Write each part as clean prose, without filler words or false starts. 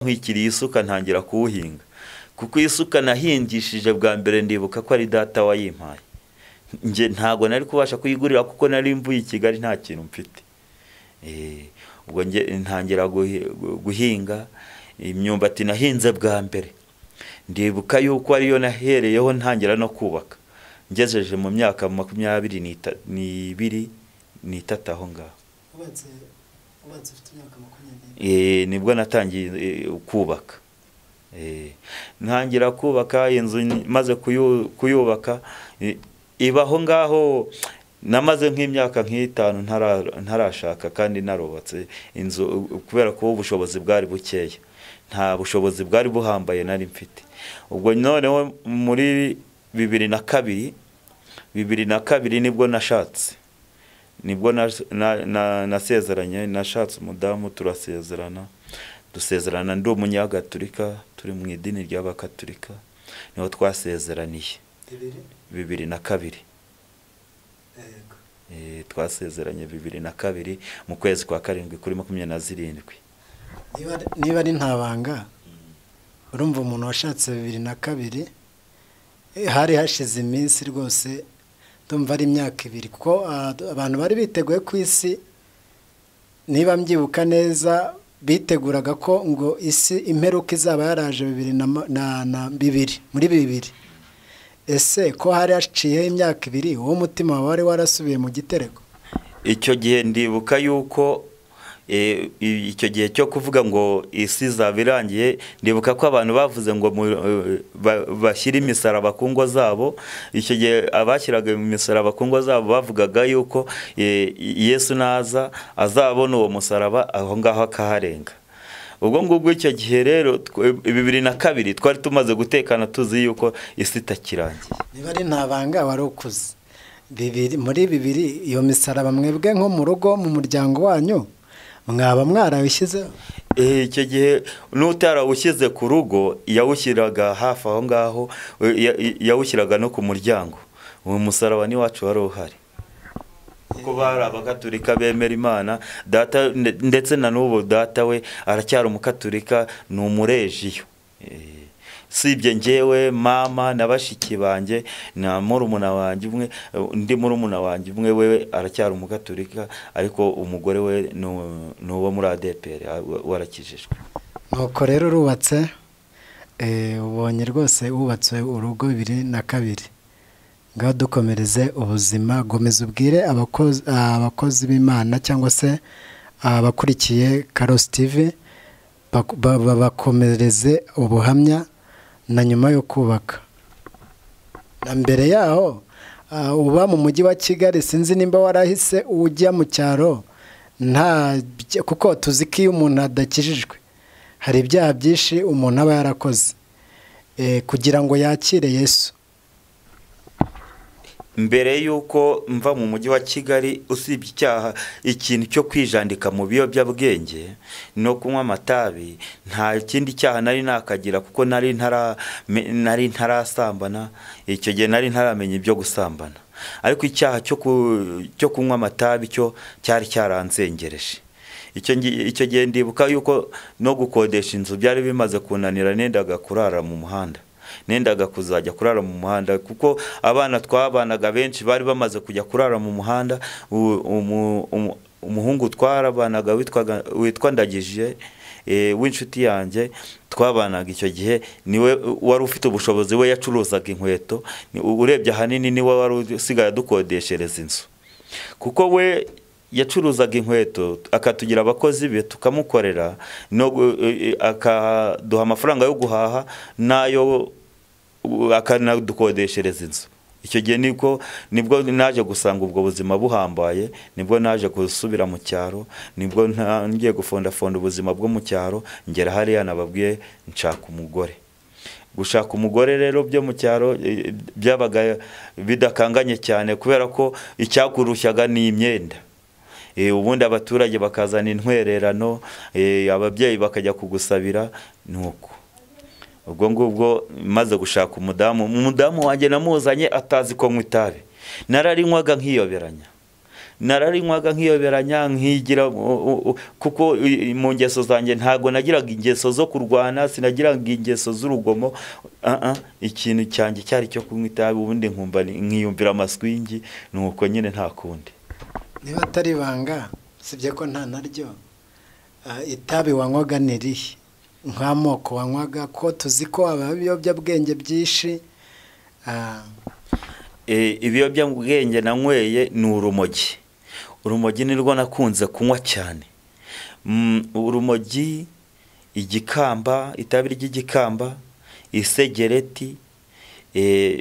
Bankwikiriye isuka ntangira kuwuhinga, kuko isuka nahingishije bwa mbere ndibuka ko ari data wayimpaye. Nge ntago nari kubasha kuyigurira kuko nari mvuye i Kigali nta kintu mfite. Ubwo nge ntangira guhinga imyumbati nahinze bwa mbere, ndibuka yuko ariyo nahereyeho ntangira no kubaka, ngejeje mu myaka 22 n'itatu aho ngaho. Wubatse ufite imyaka 20? Nibwo natangiye kubaka. Ntangira kubaka inzu, maze kuyubaka ibaho ngaho, namaze nk'imyaka nk'itanu ntarashaka kandi narubatse inzu, kubera ko ubushobozi bwari bukeya, nta bushobozi bwari buhambaye nari mfite. Ubwo noneho muri 2002, 2002 nibwo nashatse, nibwo nasezeranye, nashatse umudamu turasezerana, dusezerana ndi umunyagatulika, turi mu idini ry'abakatolika, niho twasezeraniye. 2002. Twasezeranye 2002 mu kwezi kwa 7 kuri 27. Niba ari nta banga, urumva umuntu washatse 2002 hari hashize iminsi rwose, ndumva ari imyaka 2, kuko abantu bari biteguye ku isi, niba mbyibuka neza biteguraga ko ngo isi imperuka izaba yaraje 2002 muri 2000. Ese ko hari haciyeho imyaka 2, uwo mutima wari warasubiye mu gitereko? Icyo gihe ndibuka yuko icyo gihe cyo kuvuga ngo isi izaba irangiye, ndibuka ko abantu bavuze ngo bashyire imisaraba ku ngo zabo. Icyo gihe abashyiraga imisaraba ku ngo zabo bavugaga yuko Yesu naza azabona uwo musaraba aho ngaho akaharenga. Ubwo ngubwo icyo gihe rero 2002 twari tumaze gutekana, tuzi yuko isi itakirangiye. Niba ari nta banga wari ukuze muri 2000, iyo misaraba mwebwe nko mu rugo mu muryango wanyu mwaba mwarawushyizeho? Icyo gihe n'utarawushyize ku rugo yawushyiraga hafi aho ngaho, yawushyiraga no ku muryango. Uwo musaraba ni wacu wari uhari, kuko bari abakatolika bemera Imana. Data ndetse na n'ubu data we aracyari umukatolika, ni umurejiyo. Sibye njyewe, mama na bashiki banjye na murumuna wanjye umwe, undi murumuna wanjye umwe we aracyari umukatolika, ariko umugore we ni uwo muri ADEPR warakijijwe. Nuko rero urubatse, ubonye rwose wubatse urugo 2002, ngaho dukomereze ubuzima, gomeza ubwire abakozi b'Imana cyangwa se abakurikiye Karosi TV, bakomereze ubuhamya na nyuma yo kubaka. Na mbere yaho uba mu mujyi wa Kigali, sinzi nimba warahise ujya mu cyaro, nta kuko tuzi ko iyo umuntu adakijijwe hari ibyaha byinshi umuntu aba yarakoze kugira ngo yakire Yesu. Mbere yuko mva mu mujyi wa Kigali, usibye icyaha ikintu cyo kwijandika mu biyobyabwenge no kunywa amatabi, nta kindi cyaha nari nakagira, kuko nari ntarasambana. Icyo gihe nari ntaramenya ibyo gusambana, ariko icyaha cyo kunywa amatabi cyo cyari cyaranzengereje. Icyo gihe ndibuka yuko no gukodesha inzu byari bimaze kunanira, nendaga kurara mu muhanda, nendaga kuzajya kurara mu muhanda, kuko abana twabanaga benshi bari bamaze kujya kurara mu muhanda. Umuhungu twarabanaga witwa Ndagije, w'inshuti yanjye twabanaga icyo gihe, niwe wari ufite ubushobozi, we yacuruzaga inkweto, urebye ahanini niwe wari usigaye adukodeshereza inzu, kuko we yacuruzaga inkweto akatugira abakozi be tukamukorera, no akaduha amafaranga yo guhaha nayo akanadukodeshereza inzu. Icyo gihe nibwo naje gusanga ubwo buzima buhambaye, nibwo naje gusubira mu cyaro, nibwo ngiye gufondafonda ubuzima bwo mu cyaro, ngera hariya nababwiye nshaka umugore. Gushaka umugore rero byo mu cyaro byabaga bidakanganye cyane, kubera ko icyakurushyaga ni imyenda. Ubundi abaturage bakazana intwererano, ababyeyi bakajya kugusabira nuko. Ubwo ngubwo maze gushaka umudamu, umudamu wanjye namuzanye atazi ko nywa itabi, nararinywaga nkiyoberanya. Nararinywaga nkiyoberanya nkigira, kuko mu ngeso zanjye ntago nagiraga ingeso zo kurwana, sinagiraga ingeso z'urugomo. Ikintu cyanjye cyari cyo kunywa itabi, ubundi nkumva nkiyumvira amaswingi, nuko nyine nta kundi. Niba atari ibanga, sibye ko nta naryo, itabi wanywaga ni irihe? Nk'amoko wanywaga, ko tuzi ko haba ibiyobyabwenge byinshi. Ibiyobyabwenge nanyweye ni urumogi. Urumogi nirwo nakunze kunywa cyane. Urumogi, igikamba, itabi ry'igikamba, isegereti,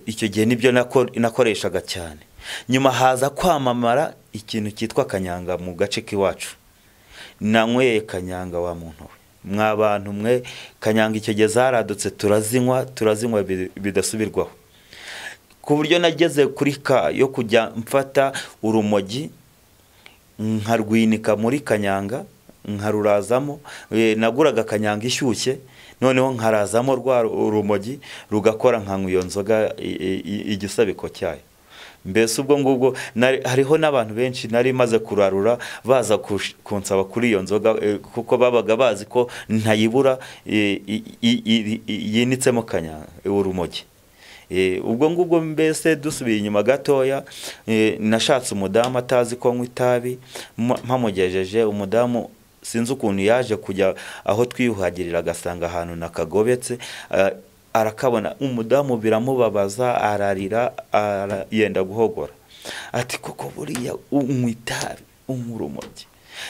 icyo gihe nibyo nakoreshaga cyane. Nyuma haza kwamamara ikintu cyitwa kanyanga mu gace k'iwacu. Nanyweye kanyanga wa muntu we, mwa bantu mwe, kanyanga icyo gihe zaradutse, turazinywa bidasubirwaho, ku buryo nageze kuri ka yo kujya mfata urumogi nkarwinika muri kanyanga, nkarurazamo. Naguraga kanyanga ishyushye, noneho nkarazamo rwa urumogi rugakora, nkanywa iyo nzoga igisabiko cyayo. Mbese ubwo ngubwo hariho n'abantu benshi nari maze kurarura baza kunsaba kuri iyo nzoga, kuko babaga bazi ko ntayibura yinitsemo kanyanga urumogi. Ubwo ngubwo mbese dusubiye inyuma gatoya, nashatse umudamu atazi ko nywa itabi. Mpamugejeje umudamu, sinzi ukuntu yaje kujya aho twiyuhagirira agasanga ahantu nakagobetse, arakabona. Umudamu biramubabaza, ararira, yenda guhogora, ati koko buriya unywa itabi, unywa urumogi,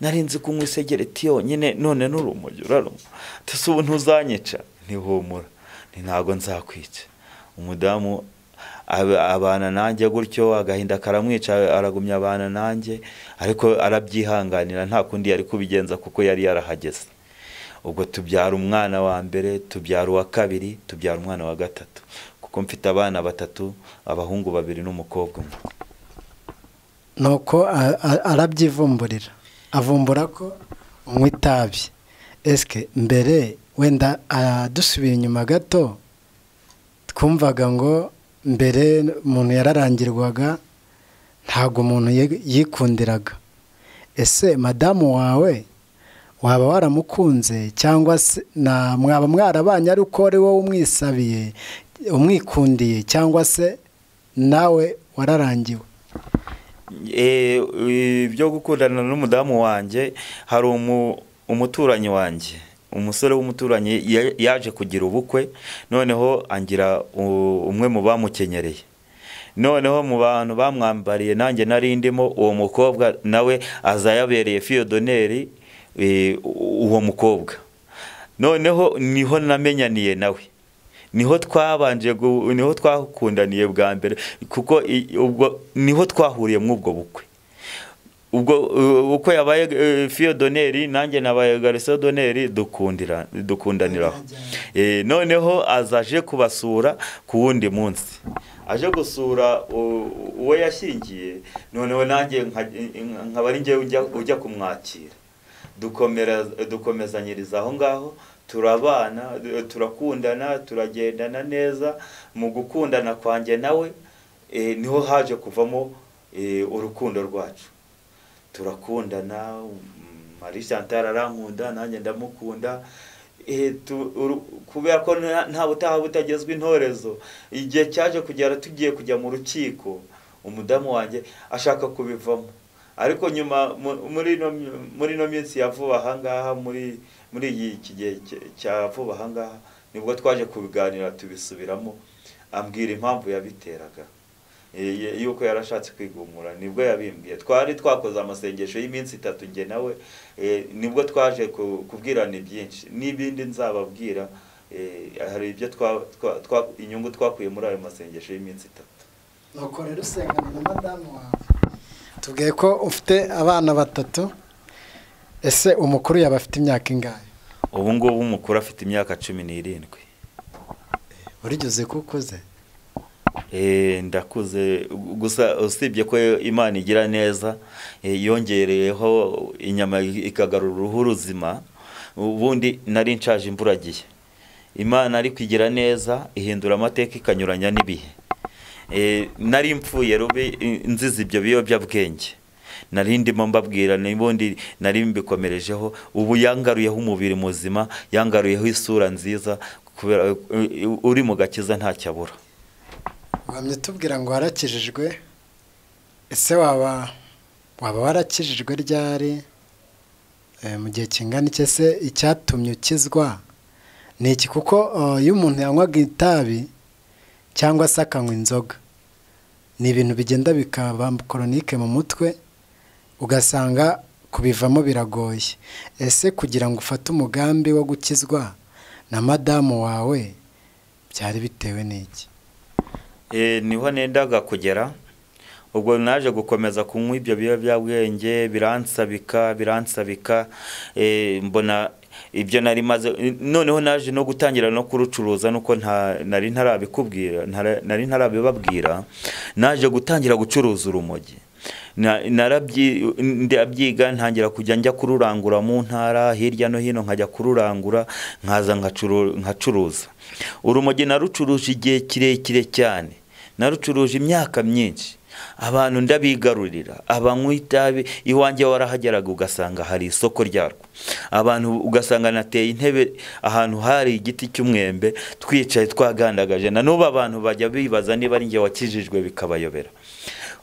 nari nzi kunywa isegereti yonyine, none n'urumogi urarunywa, ese ubu ntuzanyica? Ntihumura, ntabwo nzakwica. Umudamu abana nanjye gutyo, agahinda karamwica, aragumya abana nanjye, ariko arabyihanganira, nta kundi yari kubigenza kuko yari yarahageze. Ubwo tubyara umwana wa mbere, tubyara uwa kabiri, tubyara umwana wa gatatu, kuko mfite abana batatu, abahungu babiri n'umukobwa umwe. Nuko arabyivumburira, avumbura ko unywa itabi. Eske mbere, wenda dusubiye inyuma gato, twumvaga ngo mbere umuntu yararangirwaga, ntabwo umuntu yikundiraga. Ese madamu wawe waba waramukunze, cyangwa se mwaba mwarabanye ari uko ari wowe umwisabiye, umwikundiye, cyangwa se nawe wararangiwe? Ibyo gukundana n'umudamu wanjye, hari umuturanyi wanjye, umusore w'umuturanyi yaje kugira ubukwe, noneho angira umwe mu bamukenyereye. Noneho mu bantu bamwambariye nanjye nari ndimo. Uwo mukobwa nawe aza yabereye fille d'honneur uwo mukobwa. Noneho niho namenyaniye nawe, niho twabanje, niho twakundaniye bwa mbere, kuko ubwo niho twahuriye muri ubwo bukwe. Ubwo uko yabaye fille d'honneur, nanjye nabaye garçon d'honneur, dukundira dukundaniraho. Noneho azaje kubasura ku wundi munsi, aje gusura uwo yashyingiye, noneho nanjye nkaba ari njyewe ujya kumwakira. Dukomezanyiriza aho ngaho, turabana, turakundana, turagendana neza. Mu gukundana kwanjye nawe niho haje kuvamo urukundo rwacu, turakundana. Marie Chantal arankunda, nanjye ndamukunda. Kubera ko nta butaha butagezwe intorezo, igihe cyaje kugera tugiye kujya mu rukiko, umudamu wanjye ashaka kubivamo. Ariko nyuma muri no minsi ya vuba ahangaha, muri iki gihe cya vuba ahangaha, nibwo twaje kubiganira, tubisubiramo, ambwira impamvu yabiteraga, yuko yarashatse kwigumura. Nibwo yabimbwiye. Twari twakoze amasengesho y'iminsi 3 njye nawe, nibwo twaje kubwirana ibyinshi n'ibindi nzababwira. Hari ibyo inyungu twakuye muri ayo masengesho y'iminsi 3. Nuko rero usengana na madamu wawe. Tubwiye ko ufite abana batatu. Ese umukuru yaba afite imyaka ingahe? Ubu ngubu umukuru afite imyaka 17. Urigeze ko ukuze? Ndakuze, gusa usibye ko Imana igira neza, yongereyeho inyama ikagarura uruhu ruzima. Ubundi nari nshaje imburagihe. Imana ariko igira neza, ihindura amateka, ikanyuranya n'ibihe. Nari mpfuye rubi nzize ibyo biyobyabwenge. Nari ndimo mbabwira n'ubundi nari mbikomerejeho. Ubu yangaruyeho umubiri muzima, yangaruyeho isura nziza, kubera uri mu gakiza ntacyo abura. Wamye tubwira ngo warakijijwe, ese waba warakijijwe ryari, mu gihe kingana iki? Se icyatumye ukizwa ni iki? Kuko iyo umuntu yanywaga itabi cyangwa se akanywa inzoga, ni ibintu bigenda bikaba koronike mu mutwe, ugasanga kubivamo biragoye. Ese kugira ngo ufate umugambi wo gukizwa na madamu wawe byari bitewe n'iki? Niho nendaga kugera. Ubwo naje gukomeza kunywa ibyo biyobyabwenge, biransabika, mbona ibyo nari maze. Noneho naje no gutangira no kurucuruza, nuko nari ntarabikubwira, nari ntarabibabwira. Naje gutangira gucuruza urumogi, ndabyiga, ntangira kujya njya kururangura mu ntara hirya no hino, nkajya kururangura nkaza nkacuruza urumogi. Narucuruje igihe kirekire cyane, narucuruje imyaka myinshi, abantu ndabigarurira. Abanywa itabi iwanjye warahageraga ugasanga hari isoko ryarwo, abantu ugasanga nateye intebe ahantu hari igiti cy'umwembe, twicaye twagandagaje. Na n'ubu abantu bajya bibaza niba ari njye wakijijwe bikabayobera.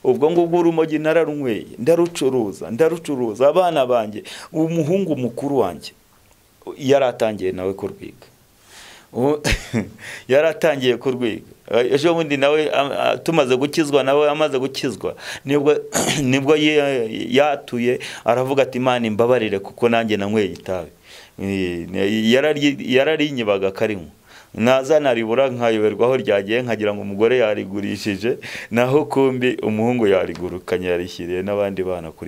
Ubwo ngubwo urumogi nararunyweye, ndarucuruza. Abana banjye, umuhungu mukuru wanjye yaratangiye nawe kurwiga, yaratangiye kurwiga ejo bundi nawe tumaze gukizwa, nawe amaze gukizwa nibwo yatuye aravuga ati Imana imbabarire kuko nanjye nanyweye itabi. Yararinyibaga karinywa, naza naribura nkayoberwa aho ryagiye, nkagira ngo umugore yarigurishije, naho kumbi umuhungu yarigurukanye, yarishyiriye n'abandi bana kuri.